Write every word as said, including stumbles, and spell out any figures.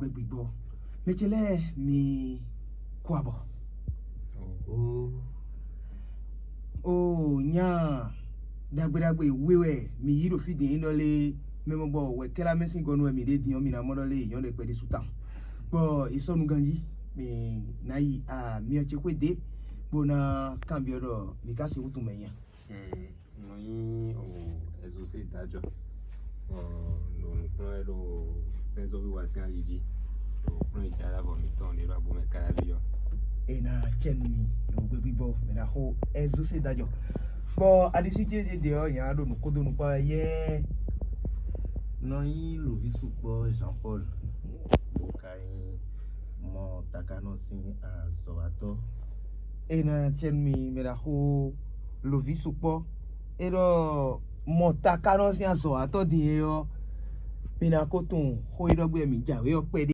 Gbigbɔ. Mɛ ce lɛ́ɛ mi kú abɔ. Oo. Oo, nya ɖagbe ɖagbe we wɛ mi yí ɖo fí din élɔ́ lé. Mɛ mɔ bɔ wɛ kɛ́lá mɛ sín gɔ́ nú wɛ mi ɖe din ɔ́, mi ná mɔ ɖɔ lé nyɔ̌ ɖɛkpɛ ɖésú tawun. Bɔ è sɔ́ nugán jí, mi ná yi amyɔ ce xwé dě, bó ná kanbyɔ́ ɖɔ mi ka sixú tunwun mɛ nya. Nɔ nyí o Ezose Dajɔ. Ɖo nǔkplɔ́n wɛ ɖo sɛnzɔ́wíwa sín ali jí. Ɖo kplɔ́n yi jala vɔ mǐtɔn ɖe ɖo abomɛ káláví ɔ́. È nǎ cɛ nú mi ɖo gbégbígbɔ mɛ ná xo Ezose Dajɔ. Bɔ aɖisí ce ɖe ɔ́, nya ɖo nǔ kódó nukpá wɛ yɛ́ɛ. Nɔ nyí loví sukpɔ́ Jean Paul, bó ka nyí mɔ takanɔ sín azɔ̌watɔ́. È nǎ cɛ nú mi mɛ ná xo loví sukpɔ́. É ɖɔ mɔ takanɔ sín azɔ̌watɔ́ din é ɔ́, mi ná ko tunwun xó e ɖɔ gbé mi jǎwe ɔ́ kpɛɖé.